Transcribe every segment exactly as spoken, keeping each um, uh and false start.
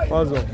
What's up?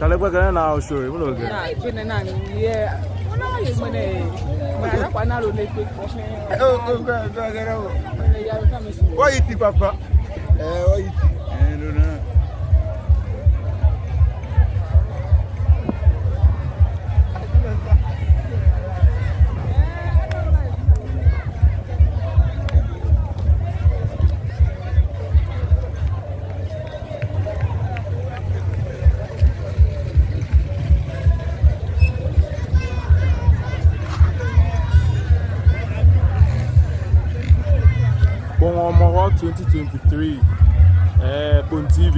Chale, gbɛkɛ nɛɛ naa osho, mɛni okɛɛ? Naa, gbɛkɛ nɛɛ naa ni yɛ. Ona ye mɛnɛ. Mɛnɛ ya kwa na lo ne kpe. Oh, oh, gbɛ, gbɛ, gbɛ, gbɛ. Mɛnɛ ya ka mi su. Oyi ti papa. Eh, oyi ti. Eh, no, no. Kpone Hɔmɔwɔ twenty twenty-three, eh, Kpone T V.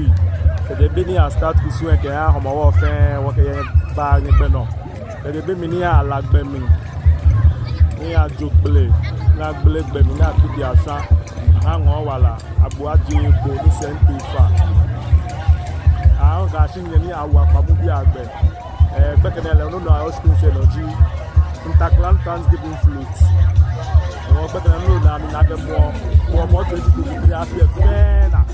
Kɛjɛ be ni a start kusum lɛ kɛha Hɔmɔwɔ fɛɛ, wɔkɛ nyɛ baa nyɛgbɛ nɔ. Kɛjɛ be mli ni ala gbɛ mli, ni ajo kple, ni agbele gbɛ mli, ni ato bi asã, aha ŋɔɔ wala, abu aje bo ni sɛɛ nte fa. Aha ŋɔɔ ka shi nyɛ ni awa kpamu bi agbɛ. Eh, gbɛkɛ nɛɛ lɛ, no nɔ a host kusum lɛ nɔ ji Ntaklan Thanksgiving Float. No gbɛkɛ nɛɛ no nɔ ni ana akɛ Kpone, Kpone Hɔmɔwɔ twenty twenty-three afi fɛɛ naa.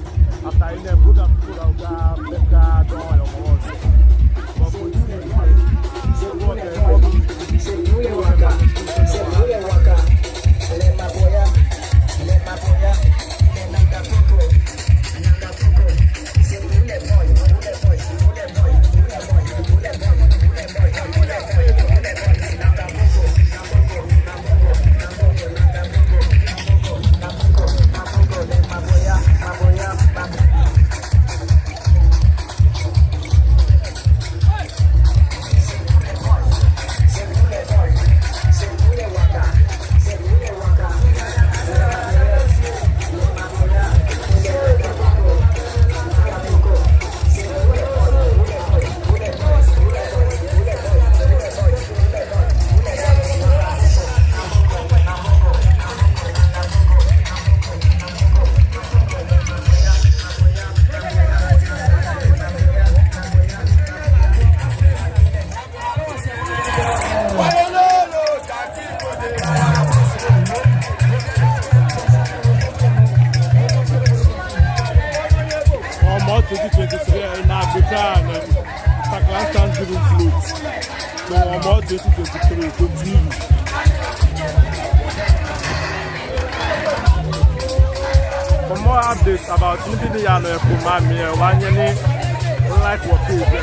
After enɛ program, program, program, program, Hɔmɔwɔ twenty twenty-three, eh, na Africa, eh, Ntaklan Thanksgiving Float. Kpone Hɔmɔwɔ twenty twenty-three, Kpone T V. For more updates about nibii ni yaa nɔ yɛ Kpone maŋ mli lɛ, wɔnyɛ ni like wɔ page lɛ,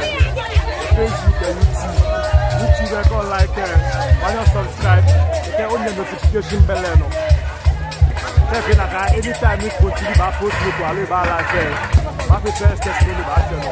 Facebook kɛ YouTube. YouTube lɛ, kɛ o like lɛ, wɔnyɛ o subscribe, kɛ onyɛ notification bell lɛ nɔ. Kɛ efee nakai, anytime ni Kpone T V baa post ni ko ale baa live lɛ, wɔfee first test ni baa tɛ nɔ.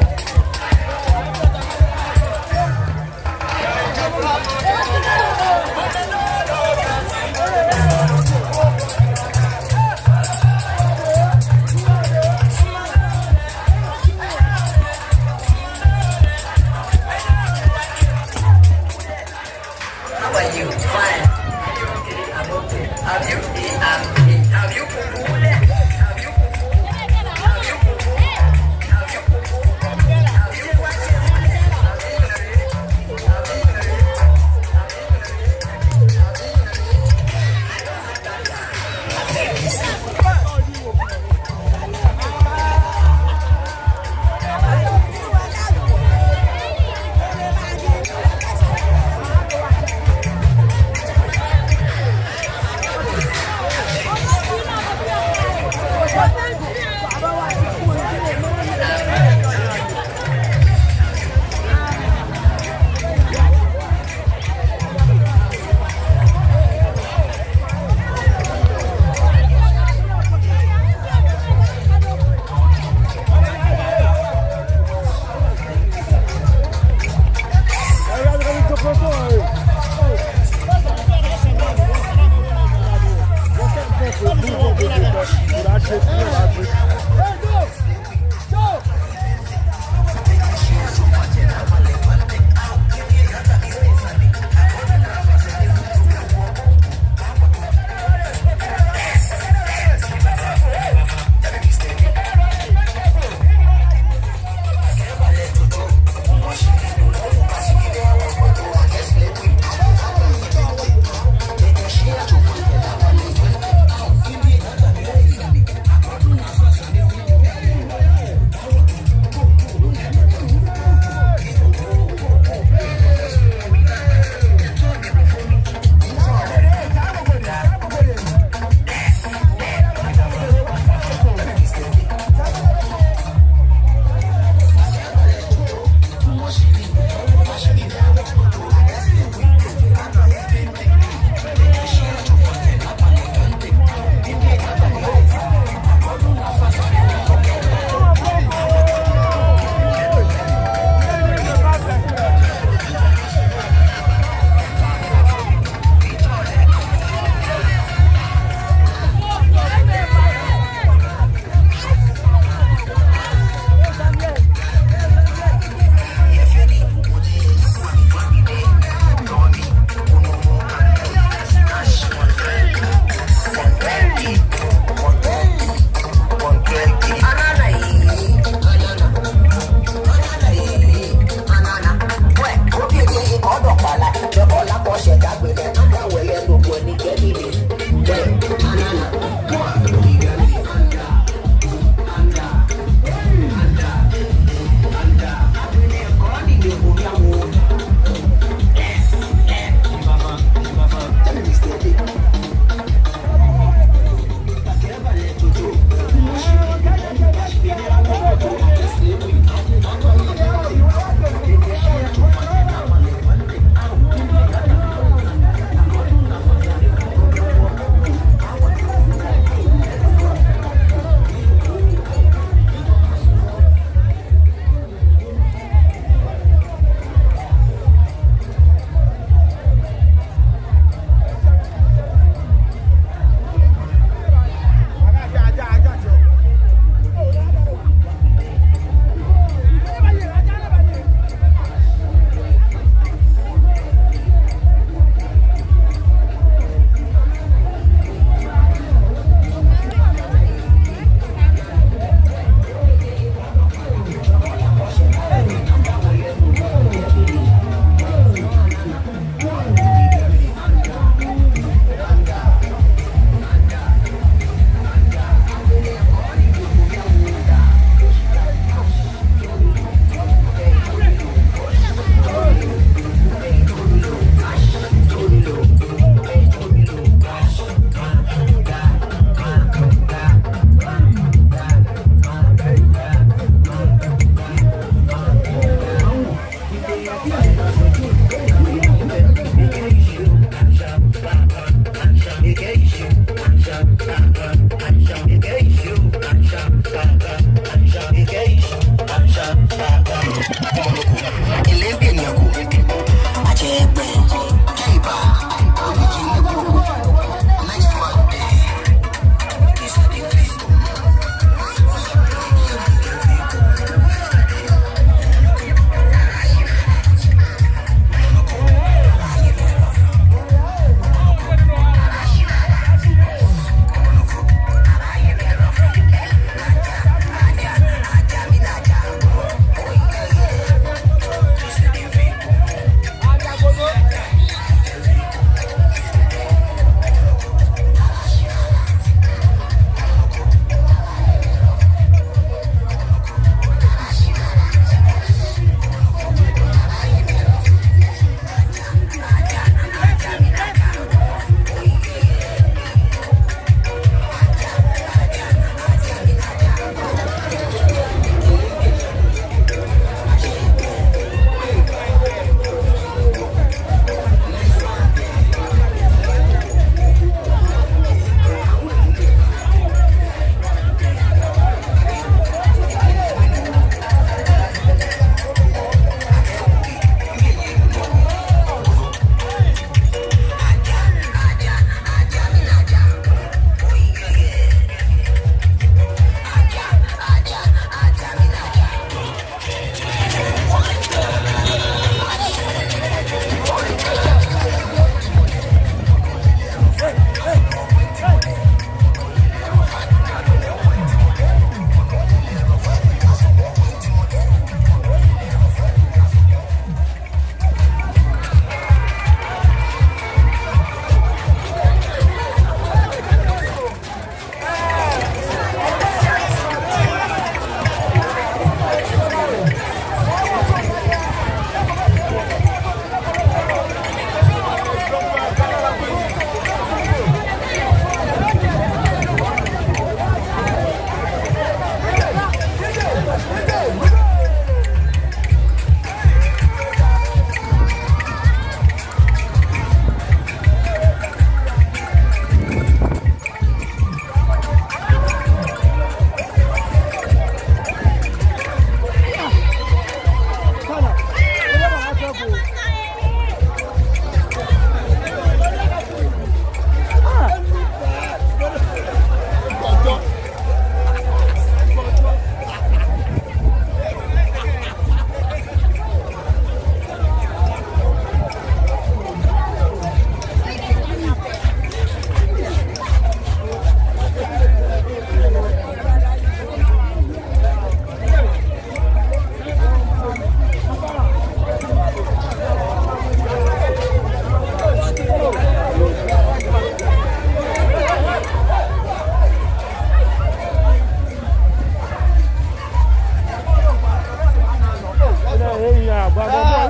How are you? Fine. Are you okay? I'm okay. Have you, have you, have you poo-poo? Have you poo-poo? Have you poo-poo? Have you poo-poo?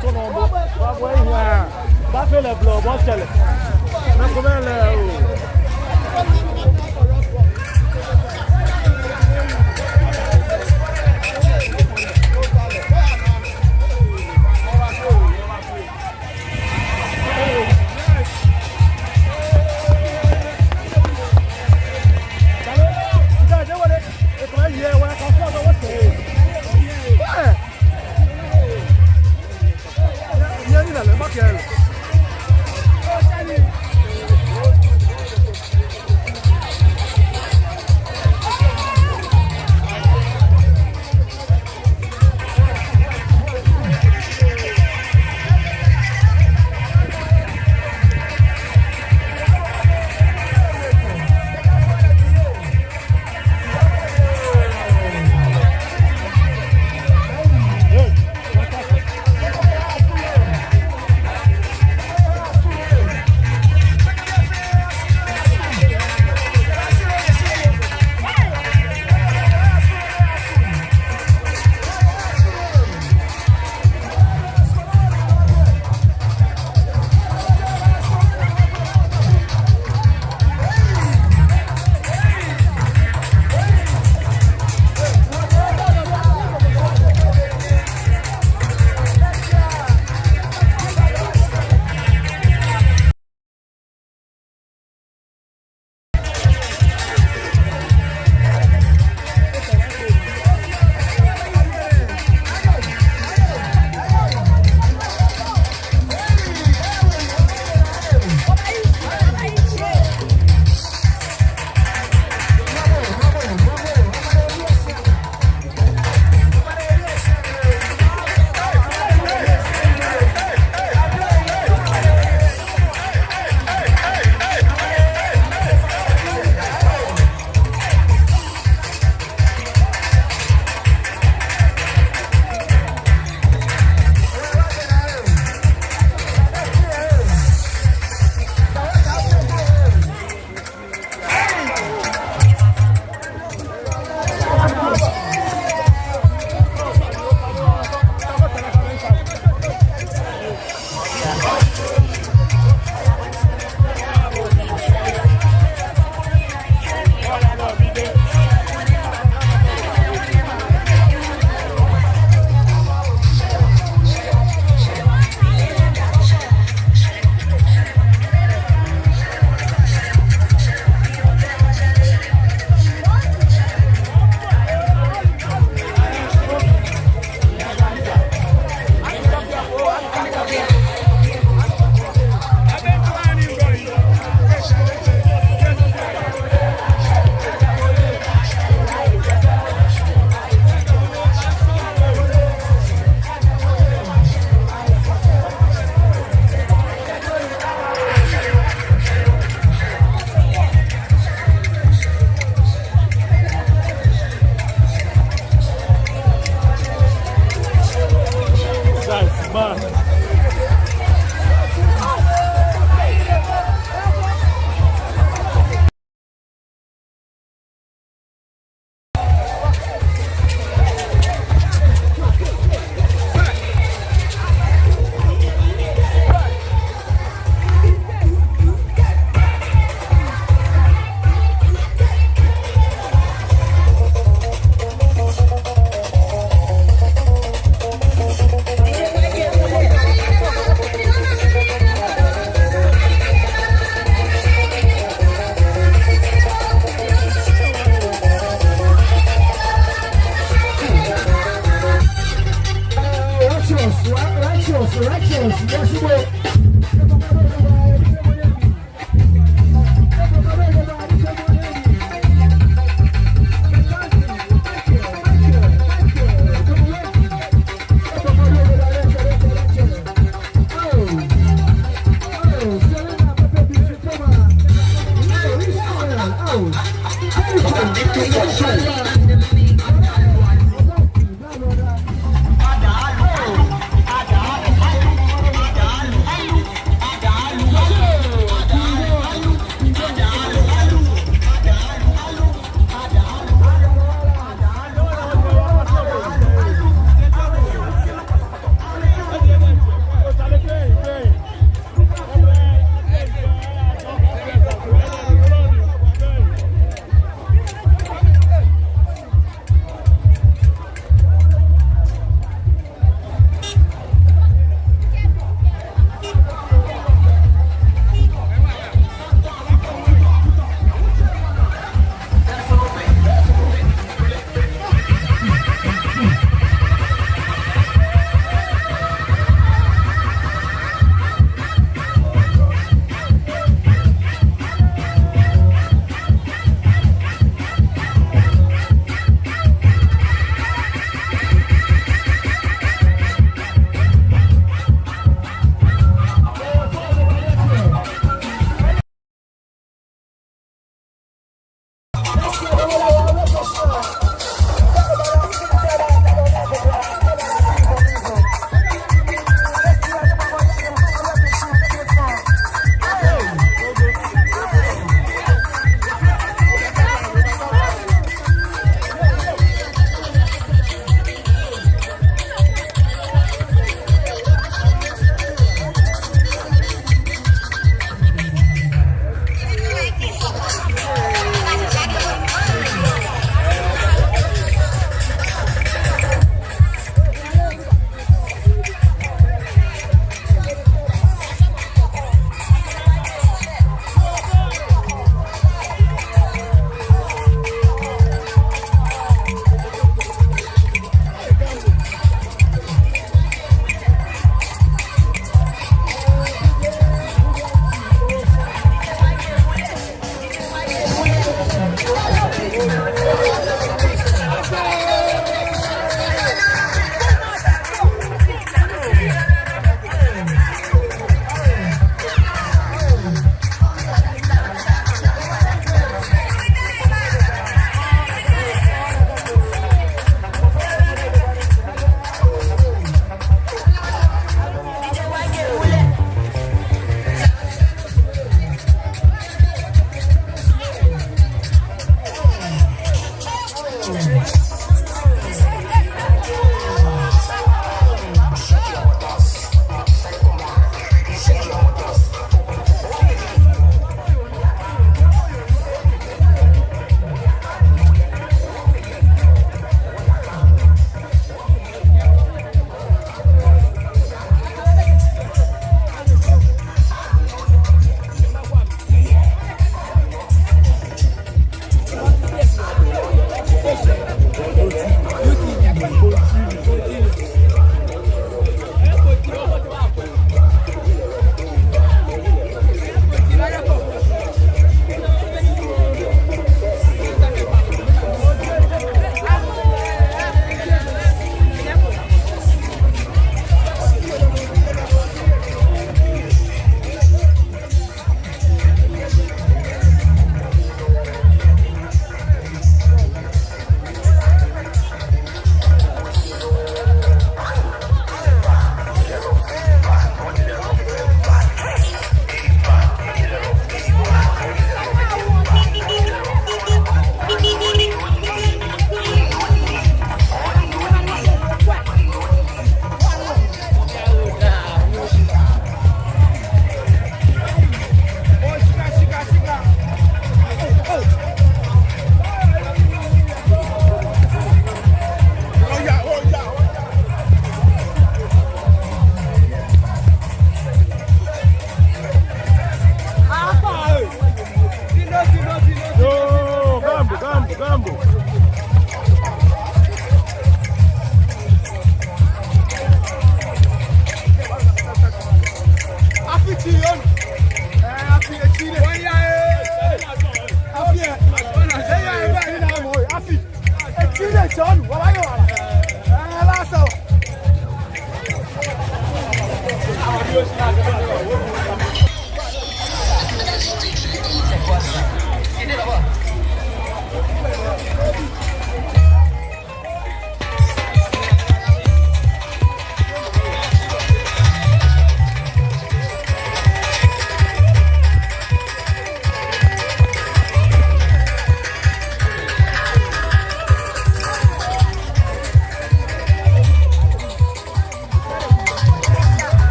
Kɔnɔ bɔ, ba bɔ ehi a, ba fee lɛ blɔ, bɔ tsɛ lɛ. Mɛɛ ko bɛ lɛ oo.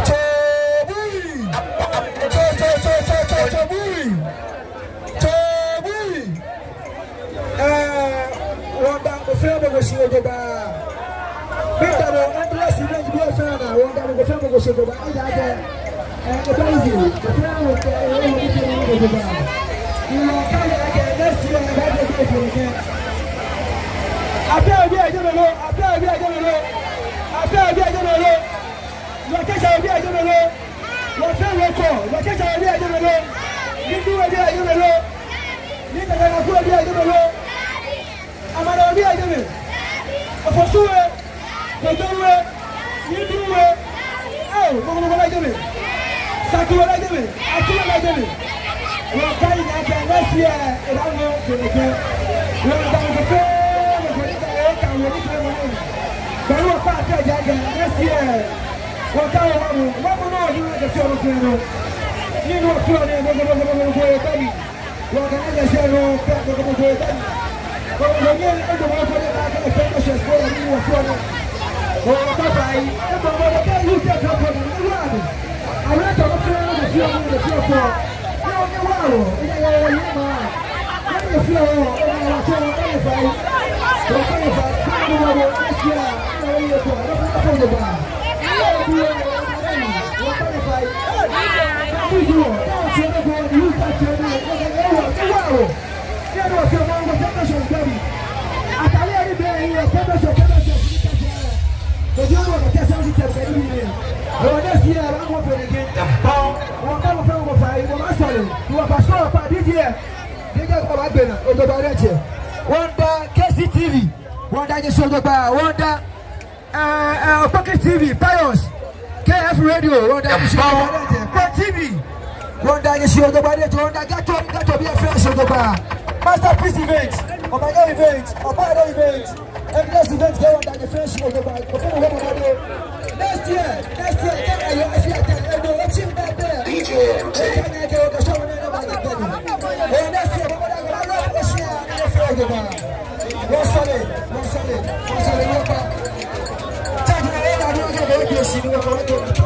Tobui! To, to, to, to, to, Tobui! Tobui! Eh, wɔŋda mɔ fɛɛ mɔ shi jogbaŋŋ. Miida mɔ, Endless Event bii fɛɛ naa, wɔŋda mɔ fɛɛ mɔ shi jogbaŋŋ. Ejaakɛ, eh, eba easy. Mɔ fɛɛ mɔ kɛ, eh, eh, eh, eh, jogbaŋŋ. Ni wɔkɛɛ akɛ next year, eh, eh, eh, eh, eh. Afi bii ajɛ nɔ lo, afi bii ajɛ nɔ lo, afi bii ajɛ nɔ lo. Wɔkɛɛ sɛ bii ajɛ nɔ lo. Wɔfɛɛ wɔkɔ, wɔkɛɛ sɛ bii ajɛ nɔ lo. Ni du bii ajɛ nɔ lo. Ni kaka na ku bii ajɛ nɔ lo. Amala bii ajɛ nɔ lo. Ofosu We, Kojo We, Nidi We. Ao, mɔ ko mɔ ko lɛ ajɛ nɔ lo. Saki We lɛ ajɛ nɔ lo. Ati We lɛ ajɛ nɔ lo. Wɔkɛɛ akɛ next year, eba nɔ kɛlɛ kɛ. Wɔŋda mɔ fɛɛ mɔ ni kɛ, eh, kɛ wɔ ni kɛ wɔ ni. Bɛ wɔkpa akɛ ja kɛ next year. Wɔkɛɛ wɔ mɔ, wɔ mɔ nɔ ni wɔkɛ fioo nɔ fioo nɔ. Ni ni wɔfioo nɔ, mɔ ko mɔ ko mɔ ko mɔ ko yɛ kɛ mi. Wɔkɛɛ akɛ fioo nɔ, fioo nɔ mɔ ko mɔ ko yɛ kɛ mi. Mɔ ko mɔ ko yɛ, mɔ ko mɔ ko yɛ kɛ mi, kɛ mi sɛ ko ni wɔfioo nɔ. Wɔkpa fai, mɔ ko mɔ ko yɛ kɛ mi, kɛ mi sɛ ko ni wɔfioo nɔ. Awɛ tɔ ko fioo nɔ, fioo nɔ, fioo nɔ. Ni wɔkɛ wɔ, ni yɛ yɛ yɛ ma. Wɔŋda K C T V, wɔŋda nyɛ shi jogbaŋŋ, wɔŋda, eh, eh, Okpokiri T V, Pius, K F Radio, wɔŋda nyɛ shi jogbaŋŋ, Pro T V, wɔŋda nyɛ shi jogbaŋŋ, wɔŋda Gato, Gato bii fɛɛ shi jogbaŋŋ, Masterpiece Event, Omanya Event, Okpado Event, Endless Event, kɛ wɔŋda nyɛ fɛɛ shi jogbaŋŋ, wɔfɛɛ wɔŋda nyɛ. Next year, next year, kɛ ayɛ afi atɛ, edo, eti mbɛ tɛ. D J M T. Kɛ nyɛ kɛ wɔkɛ show nɛɛ ba nyɛ tɛ. Oh, next year, wɔŋda nyɛ, wɔŋda nyɛ fɛɛ shi jogbaŋŋ. Wɔsɔle, wɔsɔle, wɔsɔle, wɔkpa. Charge na wɔŋda nyɛ kɛ wɔkɛ shi ni wɔkɛ wɔkɛ.